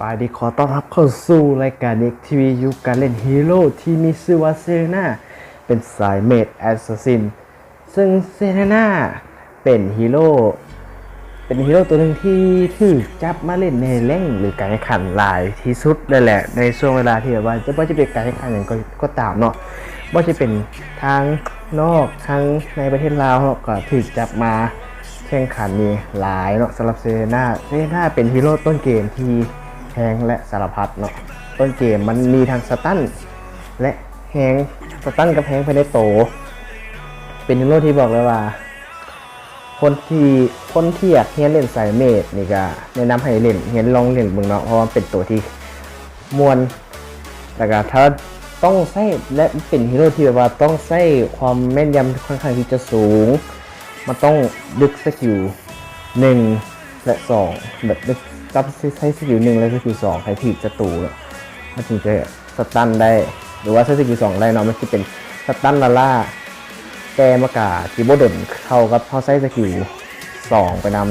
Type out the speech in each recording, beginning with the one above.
ບາຍດີ ຂໍຕ້ອນຮັບເຂົ້າສູ່ລາຍການ ເອັກທີວີ ຢູ່ການເລ່ນຮີໂຣທີ່ມີຊື່ວ່າເຊເຣນາ ເປັນສາຍເມດແອັດສະຊິນ ເຊິ່ງເຊເຣນາເປັນຮີໂຣ ເປັນຮີໂຣຕົວໜຶ່ງທີ່ຖືກຈັບມາເລ່ນໃນແລງ ຫຼື ການແຂ່ງຂັນຫຼາຍທີ່ສຸດເລີຍແຫຼະ ໃນຊ່ວງເວລາທີ່ແບບວ່າ ຈະ ບໍ່ວ່າຈະເປັນການແຂ່ງຂັນຫຍັງກໍ ກໍຕາມເນາະ ບໍ່ວ່າຈະເປັນທາງນອກ ທາງໃນປະເທດລາວເນາະ ກໍຖືກຈັບມາແຂ່ງຂັນນີ້ຫຼາຍເນາະ. ສຳລັບເຊເຣນາ ເຊເຣນາເປັນຮີໂຣຕົ້ນເກມທີ່ແຮງ ແລະ ສາລະພັດເນາະ. ຕົ້ນເກມມັນມີທັງສະຕັນ ແລະ ແຮງ ສະຕັນກັບແຮງພາຍໃນໂຕ ເປັນຮີໂຣທີ່ບອກເລີຍວ່າ ຄົນທີ່ ຄົນທີ່ຢາກຮຽນເລ່ນສາຍເມດນີ້ກະແນະນຳໃຫ້ເລ່ນ ຮຽນລອງເລ່ນເບິ່ງເນາະ ເພາະວ່າມັນເປັນໂຕທີ່ມ່ວນ ແລ້ວກະຖ້າຕ້ອງໃຊ້ ແລະ ເປັນຮີໂຣທີ່ແບບວ່າຕ້ອງໃຊ້ຄວາມແມ່ນຢຳຂ້ອນຂ້າງທີ່ຈະສູງ ມັນຕ້ອງດຶກສະກິວໜຶ່ງ ແລະ ສອງ ແບບ ຈັບໃຊ້ສະກິວໜຶ່ງ ແລະ ສະກິວສອງໃຫ້ຖືກສັດຕູເນາະ ມັນຈຶ່ງຈະ ສະຕັນໄດ້ ຫຼືວ່າໃຊ້ສະກິວສອງໄດ້ເນາະ ມັນຊິເປັນສະຕັນລ້າໆ ແຕ່ມັນກະຊິບໍ່ດົນເທົ່າກັບເຮົາໃຊ້ສະກິວສອງໄປນຳ.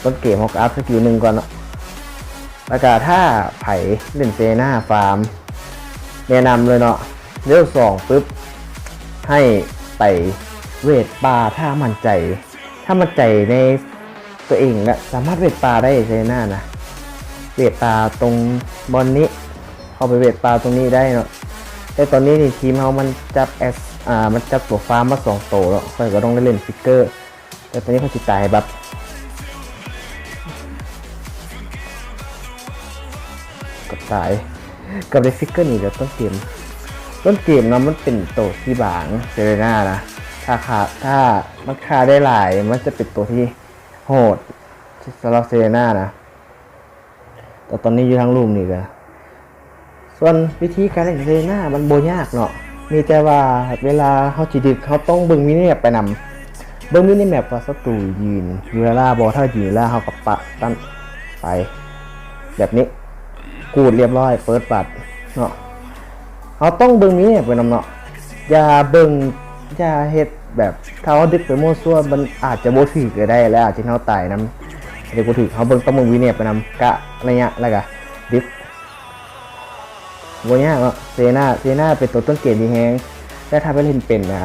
ຕົ້ນເກມເຮົາກໍອັບສະກິວໜຶ່ງກ່ອນເນາະ ແລ້ວກະຖ້າໃຜເລ່ນເຊເຣນາຟາມ ແນະນຳເລີຍເນາະ ເລເວລສອງປຶບ ໃຫ້ໄປເວດປ່າ ຖ້າໝັ້ນໃຈ ຖ້າໝັ້ນໃຈໃນຕົວເອງລະ ສາມາດເວດປ່າໄດ້ ເຊເຣນານະ ເວດປ່າຕົງບ່ອນນີ້ ເຂົ້າໄປເວດປ່າຕົງນີ້ໄດ້ເນາະ. ແຕ່ຕອນນີ້ນີ້ທີມເຮົາມັນຈັບແອັດ ອ່າ ມັນຈັບຕົວຟາມມາສອງໂຕເນາະ ຂ້ອຍກໍຕ້ອງໄດ້ເລ່ນຟິກເກີ ແຕ່ຕອນນີ້ຂ້ອຍຊິຕາຍໃຫ້ບັດ ກໍຕາຍ ກໍໄດ້ຟິກເກີໜີແລ້ວ. ຕົ້ນເກມ ຕົ້ນເກມນະ ມັນເປັນໂຕທີ່ບາງ ເຊເຣນານະ ຖ້າຂ້າ ຖ້າມັນຂ້າໄດ້ຫຼາຍ ມັນຈະເປັນໂຕທີ່ໂຫດ ສຳລັບເຊເຣນານະ. ແຕ່ຕອນນີ້ຢູ່ທາງລຸ່ມນີ້ກະ ສ່ວນວິທີການຫຼິ້ນເຊເຣນາມັນບໍ່ຍາກເນາະ ມີແຕ່ວ່າເວລາເຮົາຊິດຶກ ເຮົາຕ້ອງເບິ່ງມິນິແມັບໄປນຳ ເບິ່ງມິນິແມັບວ່າສັດຕູຢືນຢູ່ລາໆບໍ່ ຖ້າຢືນລາເຮົາກໍປະຕັນໄປແບບນີ້ ກູດລຽບຮ້ອຍ ເປີດບັດເນາະ. ເຮົາຕ້ອງເບິ່ງມິນິແມັບໄປນຳເນາະ ຢ່າເບິ່ງ ຢ່າເຮັດແບບ ຖ້າເຮົາດຶກໄປມົ້ວຊົ່ວ ມັນອາດຈະບໍ່ຖືກກໍໄດ້ ແລະ ອາດເຮັດໃຫ້ເຮົາຕາຍນຳ ເຮັດບໍ່ຖືກ. ເຮົາເບິ່ງ ຕ້ອງເບິ່ງມິນິແມັບໄປນຳ ກະໄລຍະ ແລ້ວກະດຶກ ບໍ່ຍາກເນາະ. ເຊເຣນາ ເຊເຣນາເປັນໂຕຕົ້ນເກມທີ່ແຮງ ແຕ່ຖ້າໄປເລ່ນເປັນນະ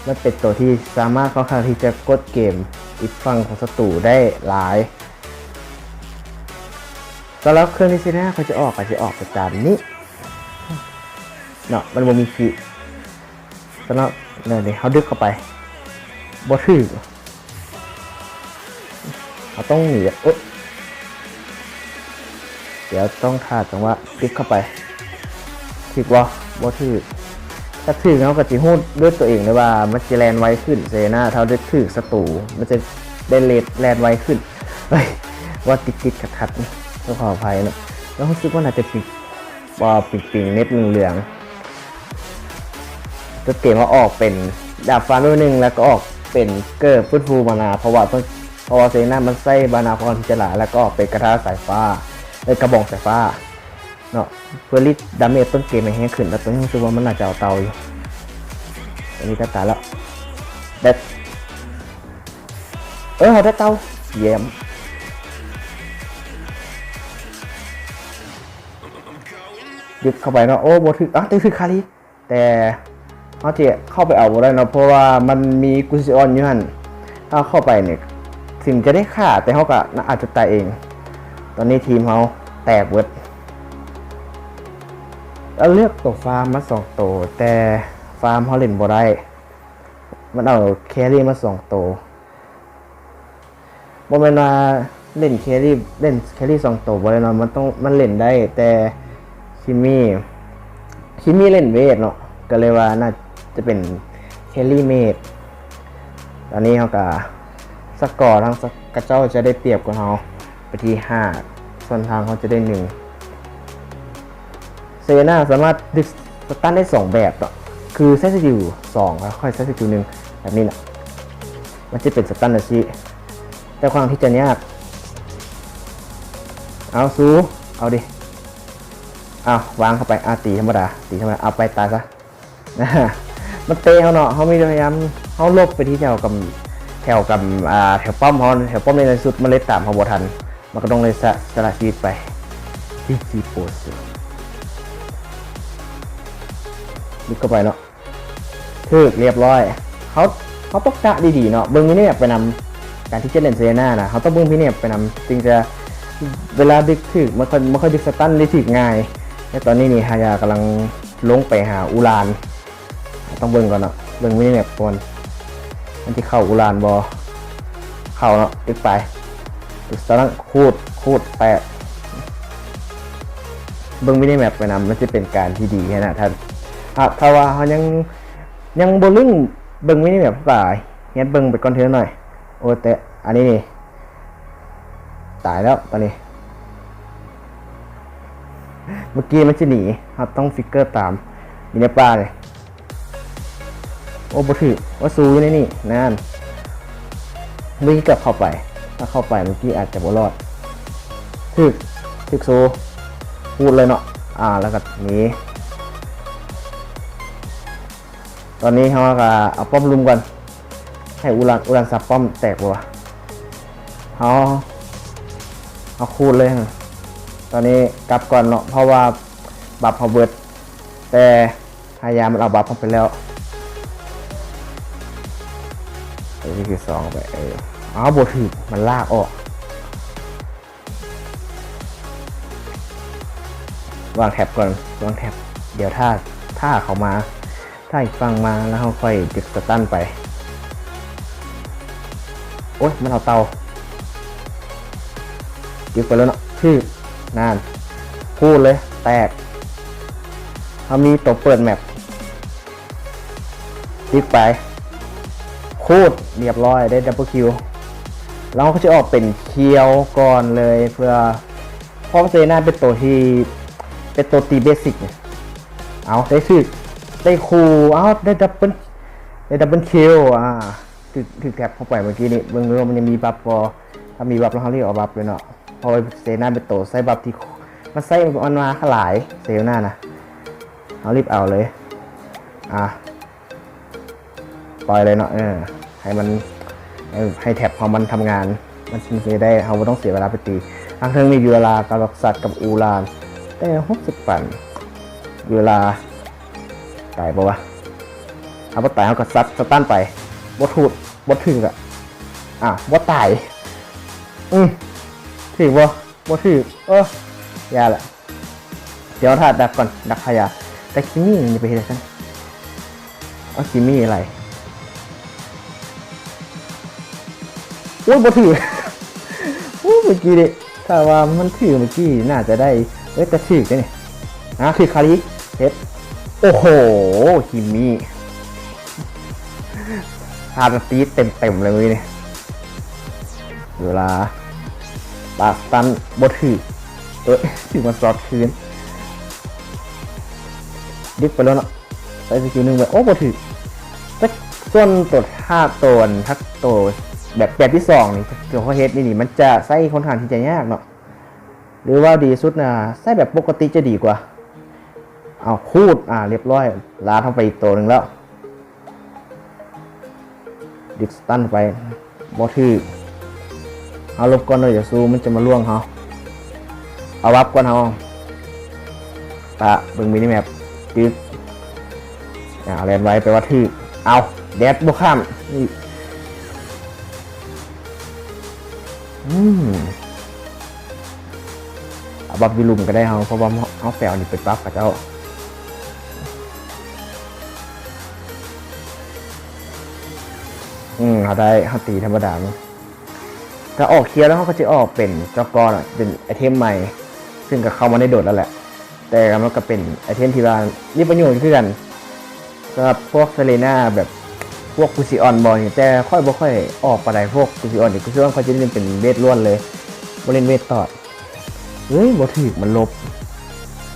ມັນເປັນໂຕທີ່ສາມາດຄ່ອນຂ້າງທີ່ຈະກົດເກມອີກຝັ່ງຂອງສັດຕູໄດ້ຫຼາຍ. ສຳລັບເຄື່ອງທີ່ເຊເຣນາເຂົາຈະອອກ ກໍຈະອອກໄປຕາມນີ້ເນາະ ມັນບໍ່ມີຄີ. ສຳລັບ ແນວນີ້ ເຮົາດຶກເຂົ້າໄປ ບໍ່ຖືກ ເຮົາຕ້ອງໜີ ໂອະ ດຽວຕ້ອງຖ້າຈັງຫວະ ຕິດເຂົ້າໄປ ຖືກບໍ່? ບໍ່ຖືກ. ຖ້າຖືກ ເຮົາກໍຊິຮູ້ດ້ວຍຕົວເອງເລີຍວ່າມັນຈະແລ່ນໄວຂຶ້ນ ເຊເຣນາ ຖ້າເຮົາໄດ້ຖືກສັດຕູ ມັນຈະໄດ້ເລດ ແລ່ນໄວຂຶ້ນ. ເຮີ້ຍ ເວົ້າຕິດໆຂັດໆ ຕ້ອງຂໍອະໄພເນາະ ແລ້ວຮູ້ສຶກວ່າໜ້າຈະປິງ ບໍ່ ປິງໆ ເນັດເຫຼືອງໆ. ຕົ້ນເກມເຮົາອອກເປັນດາບຟ້າເລເວວໜຶ່ງ ແລ້ວກໍອອກເປັນເກີບຟື້ນຟູມານາ ເພາະວ່າຕ້ອງ ເພາະວ່າເຊເຣນາມັນໃຊ້ມານາຄ່ອນຂ້າງທີ່ຈະຫຼາຍ ແລ້ວກໍອອກເປັນກະທາສາຍຟ້າ ເອີ ກະບອງສາຍຟ້າເນາະ ເພື່ອລິດດາເມດຕົ້ນເກມໃຫ້ແຮງຂຶ້ນ. ແລ້ວຕົວນີ້ຮູ້ສຶກວ່າມັນໜ້າຈະເອົາເຕົາຢູ່ ຕົວນີ້ກໍຕາຍແລ້ວ ແດດ ເອີ ເຮົາໄດ້ເຕົາ ຢ້ຽມ ຍຶດເຂົ້າໄປເນາະ. ໂອ້ ບໍ່ຖືກ ອ້າວ ແຕ່ຖືກຄາລີ ແຕ່ເຮົາຈະເຂົ້າໄປເອົາບໍ່ໄດ້ເນາະ ເພາະວ່າມັນມີກູຊິອອນຢູ່ຫັ້ນ ຖ້າເຂົ້າໄປນີ້ ເຖິງຈະໄດ້ຂ້າ ແຕ່ເຮົາກໍອາດຈະຕາຍເອງ. ຕອນນີ້ທີມເຮົາແຕກເບິດ ແລ້ວເລືອກຕົວຟາມມາສອງໂຕ ແຕ່ຟາມເຮົາຫຼິ້ນບໍ່ໄດ້ ມັນເອົາແຄຣີມາສອງໂຕ. ບໍ່ແມ່ນວ່າເລ່ນແຄຣີ ເລ່ນແຄຣີສອງໂຕບໍ່ໄດ້ເນາະ ມັນຕ້ອງ ມັນເລ່ນໄດ້ ແຕ່ຄິມມີ ຄິມມີເລ່ນເວດເນາະ ກໍເລີຍວ່າໜ້າຈະເປັນແຄຣີເມດ. ຕອນນີ້ເຮົາກໍສະກໍທາງ ຂະເຈົ້າຈະໄດ້ປຽບກວ່າເຮົາໄປທີ່ຫ້າ ສ່ວນທາງເຮົາຈະໄດ້ໜຶ່ງ. ເຊເຣນາສາມາດດຶກສະຕັນໄດ້ສອງແບບເນາະ ຄືໃຊ້ສະກິວສອງ ແລ້ວຄ່ອຍໃຊ້ສະກິວໜຶ່ງ ແບບນີ້ນະ ມັນຈະເປັນສະຕັນແບບຊີ້ ແຕ່ຂ້ອນຂ້າງທີ່ຈະຍາກ. ເອົາ ສູ້ ເອົາດິ ເອົາ ວາງເຂົ້າໄປ ອາ ຕີທຳມະດາ ຕີທຳມະດາ ເອົາ ໄປຕາຍຊະ. ມັນເຕະເຮົາເນາະ ເຮົາມີແຕ່ພະຍາຍາມ ເຮົາຫຼົບໄປທີ່ແຖວກຳ ແຖວກຳ ອ່າ ແຖວປ້ອມເຮົາ ແຖວປ້ອມໃນທີ່ສຸດ ມັນເລີຍຕາມເຮົາບໍ່ທັນ. ມັນກໍຕ້ອງໄດ້ສະ ສະຫຼະຊີວິດໄປ ທີຈີ ໂປຣເຊັສ ລຶກເຂົ້າໄປເນາະ. ຖືກ ລຽບຮ້ອຍ. ເຮົາ ເຮົາຕ້ອງກະດີໆເນາະ ເບິ່ງມິນິແມັບໄປນຳ. ການທີ່ຈະຫຼິ້ນເຊເຣນານະ ເຮົາຕ້ອງເບິ່ງມິນິແມັບໄປນຳ ຈຶ່ງຈະ ເວລາດຶກຖືກ ມັນຄ່ອຍ ມັນຄ່ອຍດຶກສະຕັນໄດ້ຖືກງ່າຍ. ແລະ ຕອນນີ້ນີ້ ຮາຍາກຳລັງລົງໄປຫາອູຣານ. ຕ້ອງເບິ່ງກ່ອນເນາະ ເບິ່ງມິນິແມັບກ່ອນ ມັນຊິເຂົ້າອູຣານບໍ່? ເຂົ້າເນາະ ຕຶກໄປ ຕຶກສະຕັນ ຂູດ ຂູດແຕກ. ເບິ່ງມິນິແມັບໄປນຳ ມັນຊິເປັນການທີ່ດີຫັ້ນນະ. ຖ້າ ຖ້າ ຖ້າວ່າເຮົາຍັງ ຍັງບໍ່ລຶ້ງເບິ່ງມິນິແມັບຫຼາຍ ເຮັດເບິ່ງໄປກ່ອນເທື່ອໜ້ອຍ. ໂອ້ ແຕ່ອັນນີ້ນີ້ ຕາຍແລ້ວຕອນນີ້. ເມື່ອກີ້ມັນຊິໜີ ເຮົາຕ້ອງຟິກເກີຕາມ ຢູ່ໃນປ່ານີ້. ໂອ້ ບໍ່ຖືກ ວ່າຊູຢູ່ໃນນີ້ ນັ້ນ. ເມື່ອກີ້ກັບເຂົ້າໄປ ຖ້າເຂົ້າໄປເມື່ອກີ້ອາດຈະບໍ່ລອດ. ຖືກ ຖືກຊູ ຂູດເລີຍເນາະ. ອາ ແລ້ວກໍໜີ. ຕອນນີ້ເຮົາກໍເອົາປ້ອມລຸມກ່ອນ ໃຫ້ອຸລັນ ອຸລັນຊັບປ້ອມແຕກບໍ່ວະ? ເຮົາ ເຮົາຂູດເລີຍ. ຕອນນີ້ກັບກ່ອນເນາະ ເພາະວ່າບັບເຮົາເບິດ ແຕ່ພະຍາຍາມມັນເອົາບັບເຮົາໄປແລ້ວ. ເອີ ທີສອງໄປ ເອີ ເອົາ ບໍ່ຖືກ ມັນລາກອອກ. ວາງແທັບກ່ອນ ວາງແທັບ ດຽວຖ້າ ຖ້າເຂົາມາ ຖ້າອີກຝັ່ງມາ ແລ້ວເຮົາຄ່ອຍດຶກສະຕັນໄປ. ໂອ້ຍ ມັນເອົາເຕົ່າ ດຶກໄປແລ້ວເນາະ. ຖືກ ນັ້ນ ຂູດເລີຍ ແຕກ. ເຮົາມີໂຕເປີດແມັບ ດິກໄປ ຂູດ ລຽບຮ້ອຍ ໄດ້ດັບເບິນຄິວ. ແລ້ວເຮົາກໍຈະອອກເປັນຄຽວກ່ອນເລີຍ ເພື່ອ ເພາະວ່າເຊນາເປັນໂຕທີ່ ເປັນໂຕຕີເບສິກ. ເອົາ ໄດ້ຖືກ ໄດ້ຄູ່ ເອົາ ໄດ້ດັບເບິນ ໄດ້ດັບເບິນຄິວ. ອ່າ ຖືກ ຖືກແທັບເຂົ້າໄປເມື່ອກີ້ນີ້ ເບິ່ງເບິ່ງວ່າມັນຍັງມີບັບບໍ່. ຖ້າມີບັບແລ້ວເຮົາລີບເອົາບັບເລີຍເນາະ ເພາະວ່າເຊນາເປັນໂຕໃຊ້ບັບທີ່ ມັນໃຊ້ ມັນມາຫຼາຍ ເຊນານະ. ເຮົາລີບເອົາເລີຍ ອ່າ ປ່ອຍເລີຍເນາະ ເອີ ໃຫ້ມັນ ໃຫ້ ໃຫ້ແທັບເຮົາມັນທຳງານ ມັນຊິໄດ້ ເຮົາບໍ່ຕ້ອງເສຍເວລາໄປຕີ. ທາງເທິງນີ້ຢູ່ເວລາກາລັກຊັດກັບອູຣານ ແຕ່ຫົກສິບປັນ ຢູ່ເວລາ ຕາຍບໍ່ວະ? ຖ້າບໍ່ຕາຍເຮົາກໍຊັດ ສະຕັນໄປ. ບໍ່ຖືກ ບໍ່ຖືກອະ ອ້າວ ບໍ່ຕາຍ. ອື ຖືກບໍ່? ບໍ່ຖືກ ເອີ ຢ່າລະ. ດຽວຖ້າດັກກ່ອນ ດັກພະຍາ ແຕ່ຄິມມີ່ນີ້ໄປເຮັດຫຍັງຊັ້ນ? ເອົາຄິມມີ່ໄຫຼ. ໂອ້ຍ ບໍ່ຖືກ. ໂອ້ ເມື່ອກີ້ນີ້ ຖ້າວ່າມັນຖືກເມື່ອກີ້ໜ້າຈະໄດ້. ເອີ ແຕ່ຖືກເດ້ນີ້ ຫາ ຖືກຄາລີ ເຮັດ. ໂອ້ໂຫ ຄິມມີ່ ຮາດຕີເຕັມໆເລີຍມື້ນີ້. ເວລາ ປາກຕັນ ບໍ່ຖືກ. ເອີ ຖືກມາຊັອດຄືນ. ດິກໄປແລ້ວເນາະ ໃສ່ສະກິວໜຶ່ງໄປ ໂອ້ ບໍ່ຖືກ. ແຕ່ສ່ວນໂຕທາດ ໂຕອັນທັກ ໂຕແບບ ແບບທີສອງນີ້ ທີ່ເຂົາເຮັດນີ້ນີ້ ມັນຈະໃຊ້ຄ່ອນຂ້າງທີ່ຈະຍາກເນາະ ຫຼືວ່າດີສຸດນະ ໃຊ້ແບບປົກກະຕິຈະດີກວ່າ. ເອົາ ຂູດ ອ່າ ລຽບຮ້ອຍ ລາດເຂົ້າໄປອີກໂຕໜຶ່ງແລ້ວ. ດິກສະຕັນໄປ ບໍ່ຖືກ. ເຮົາຫຼົບກ່ອນເດີ ດຽວຊູມັນຈະມາລ່ວງເຮົາ. ເອົາວັບກ່ອນເຮົາ ປະເບິ່ງມິນິແມັບ ຕຶກ ອ່າ ແລ່ນໄວ ແປວ່າຖືກ. ເອົາ ແດດບໍ່ຂ້າມ. ອືມ ເອົາບັບຢູ່ລຸ່ມກໍໄດ້ເຮົາ ເພາະວ່າເຮົາແປວນີ້ໄປປັບເຂົາເຈົ້າ. ອືມ ເຮົາໄດ້ ເຮົາຕີທຳມະດາ. ຖ້າອອກຄຽວແລ້ວ ເຮົາກໍຈະອອກເປັນເຈົ້າກອນ ເປັນໄອເທັມໃໝ່ ຊຶ່ງກໍເຂົ້າມາໄດ້ດົນແລ້ວແຫຼະ ແຕ່ມັນກໍເປັນໄອເທັມທີ່ວ່າມີປະໂຫຍດຄືກັນ ສຳລັບພວກເຊເຣນາ ແບບພວກກູຊິອອນບໍນີ້. ແຕ່ຂ້ອຍບໍ່ຄ່ອຍອອກປານໃດ ພວກກູຊິອອນນີ້ ກູຊິອອນຂ້ອຍຈະຫຼິ້ນເປັນເວດລ້ວນເລີຍ ບໍ່ຫຼິ້ນເວດຕອດ. ເອີຍ ບໍ່ຖືກ ມັນຫຼົບ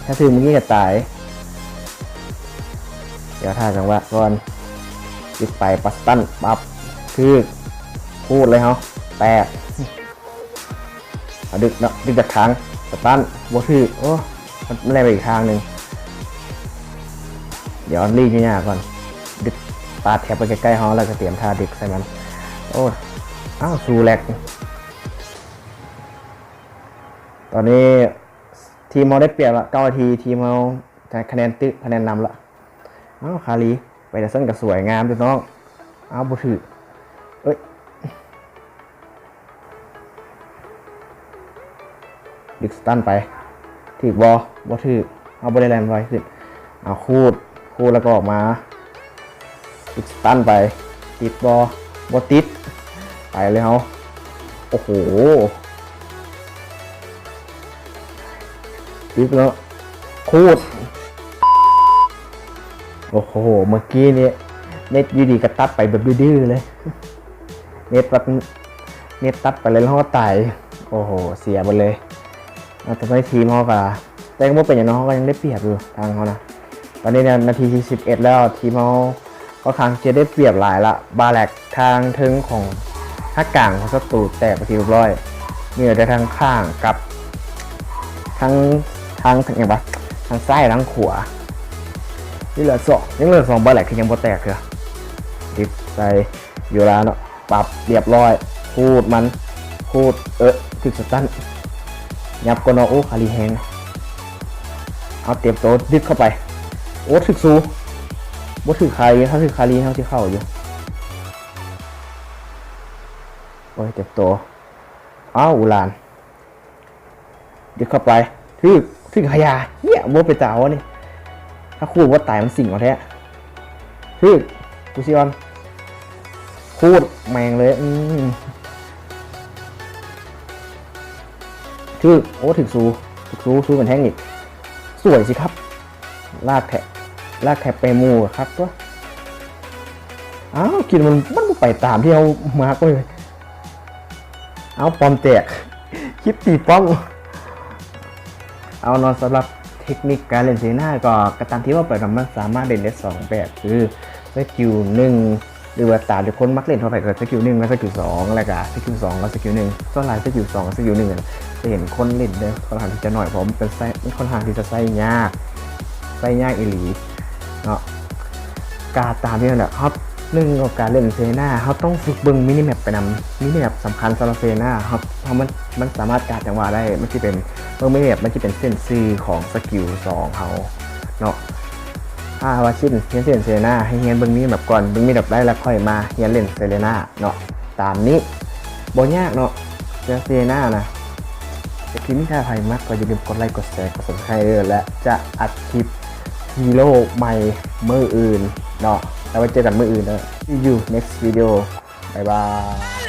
ຖ້າຖືກເມື່ອກີ້ກໍຕາຍ. ດຽວຖ້າຈັງຫວະກ່ອນ ຕິດໄປ ປັດສະຕັນ ປັບ ຖືກ ຂູດເລີຍເຮົາ ແຕກ. ເອົາ ດຶກເນາະ ດຶກຈາກທາງ ສະຕັນ ບໍ່ຖືກ. ໂອ້ ມັນແລ່ນໄປອີກທາງໜຶ່ງ. ດຽວລີ້ຍາໆກ່ອນ ດຶກປາດແທັບໄປໃກ້ໆເຮົາ ແລ້ວກໍຕຽມທ່າດຶກໃສ່ມັນ. ໂອ້ ອ້າວ ຊູແລັກ. ຕອນນີ້ທີມເຮົາໄດ້ປຽບລະ ເກົ້ານາທີ ທີມເຮົາໄດ້ຄະແນນຕຶ ຄະແນນນຳລະ. ເອົ້າ ຄາລີ ໄປແຕ່ຊັ້ນກໍສວຍງາມເດີນ້ອງ. ເອົ້າ ບໍ່ຖືກ ເອີຍ ດິກສະຕັນໄປ ຖືກບໍ່? ບໍ່ຖືກ. ເຮົາບໍ່ໄດ້ແລ່ນໄວຂຶ້ນ. ເອົາ ຂູດ ຂູດແລ້ວກໍອອກມາ ຕິດສະຕັນໄປ ຕິດບໍ່? ບໍ່ຕິດ. ໄປເລີຍເຮົາ. ໂອ້ໂຫ ຕິດເນາະ ຂູດ. ໂອ້ໂຫ ເມື່ອກີ້ນີ້ເນັດຢູ່ດີກໍຕັດໄປແບບດື້ໆເລີຍ. ເນັດຕັດ ເນັດຕັດໄປແລ້ວເຮົາກໍຕາຍ. ໂອ້ໂຫ ເສຍເບິດເລີຍ. ເອົາ ແຕ່ຕອນນີ້ທີມເຮົາກໍ ແຕ່ກໍບໍ່ເປັນຫຍັງເນາະ ເຮົາກໍຍັງໄດ້ປຽບຢູ່ ທາງເຮົານະ. ຕອນນີ້ນະ ນາທີທີສິບເອັດແລ້ວ ທີມເຮົາຂ້ອນຂ້າງຈະໄດ້ປຽບຫຼາຍລະ. ບາແລັກທາງເທິງຂອງ ທາງກາງຂອງສັດຕູແຕກເປັນທີ່ຮຽບຮ້ອຍ. ມີແຕ່ທາງຂ້າງກັບ ທາງ ທາງ ທາງຫຍັງວະ ທາງຊ້າຍທາງຂວາ. ນີ້ເຫຼືອສອງ ຍັງເຫຼືອສອງບາແລັກທີ່ຍັງບໍ່ແຕກເທື່ອ. ຕິດໃສ່ ຢູ່ລາເນາະ ປັບຮຽບຮ້ອຍ. ຂູດມັນ ຂູດ ເອີ ຖືກສະຕັນ. ຫຍັບກ່ອນເນາະ. ໂອ້ ຄາລີແຮງ. ເອົາ ຕຽມໂຕ ດິດເຂົ້າໄປ. ໂອ້ ຖືກຊູ ບໍ່ຖືກຄາລີ. ຖ້າຖືກຄາລີເຮົາຊິເຂົ້າຢູ່. ໂອ້ຍ ຕຽມໂຕ. ເອົ້າ ອູລານ ດິດເຂົ້າໄປ ຖືກ ຖືກຂະຫຍາ. ເຫ້ຍ ບໍ່ເປັນຕາເອົານີ້ ຖ້າຂູດບໍ່ຕາຍມັນສິງເອົາແທ້. ຖືກ ກູຊິອອນ ຂູດແມ່ງເລີຍ. ອືມ ຖືກ ໂອ້ ຖືກຊູ ຖືກຊູ ຊູເປັນແທ່ງອີກ. ສວຍຊິຄັບ ລາກແທະ ລາກແທະໄປໝູ່ຄັກຕົວະ. ອ້າວ ກິນມັນ ມັນບໍ່ໄປຕາມທີ່ເຮົາມາກເລີຍ. ເອົາ ປ້ອມແຕກ ຄລິບຕີປ້ອມ. ເອົາເນາະ ສຳລັບເຕັກນິກການຫຼິ້ນເຊນາ ກໍ ກໍຕາມທີ່ເວົ້າໄປເນາະ ມັນສາມາດຫຼິ້ນໄດ້ສອງແບບ ຄືສະກິວໜຶ່ງ ຫຼືວ່າຕາມທີ່ຄົນມັກຫຼິ້ນທົ່ວໄປ ກໍສະກິວໜຶ່ງ ແລະ ສະກິວສອງ ແລ້ວກໍສະກິວສອງ ກັບສະກິວໜຶ່ງ. ສ່ວນຫຼາຍສະກິວສອງ ກັບສະກິວໜຶ່ງ ຈະເຫັນຄົນຫຼິ້ນໄດ້ຄ່ອນຂ້າງທີ່ຈະໜ້ອຍ ເພາະວ່າມັນເປັນໃຊ້ ມັນຄ່ອນຂ້າງທີ່ຈະໃຊ້ຍາກ ໃຊ້ຍາກອີ່ຫຼີເນາະ. ກາດຕາມທີ່ນັ້ນແຫຼະ ເຮົາ ໜຶ່ງ ການຫຼິ້ນເຊນາ ເຮົາຕ້ອງຝຶກເບິ່ງມິນິແມັບໄປນຳ. ມິນິແມັບສຳຄັນສຳລັບເຊນາ ເຮົາ ເຮົາ ມັນ ມັນສາມາດກາດຈັງຫວະໄດ້. ມັນຊິເປັນ ເບິ່ງມິນິແມັບ ມັນຊິເປັນເສັ້ນຊື່ຂອງສະກິວສອງເຮົາເນາະ. ຖ້າວ່າຊິຮຽນ ຮຽນເຊນາ ໃຫ້ຮຽນເບິ່ງມິນິແມັບກ່ອນ ເບິ່ງມິນິແມັບໄດ້ ແລ້ວຄ່ອຍມາຮຽນຫຼິ້ນເຊເລນາເນາະ. ຕາມນີ້ ບໍ່ຍາກເນາະ ເຊເລນານະ. ແຕ່ທີ່ນີ້ ຖ້າໃຜມັກກໍຢ່າລືມກົດໄລ ກົດແຊ ກົດ Subscribe ເດີ້ ແລະ ຈະອັດຄລິບ Hero ໃໝ່ມື້ອື່ນເນາະ. ແລ້ວໄວ້ເຈີກັນມື້ອື່ນເດີ້. See you next video. ບາຍບາຍ.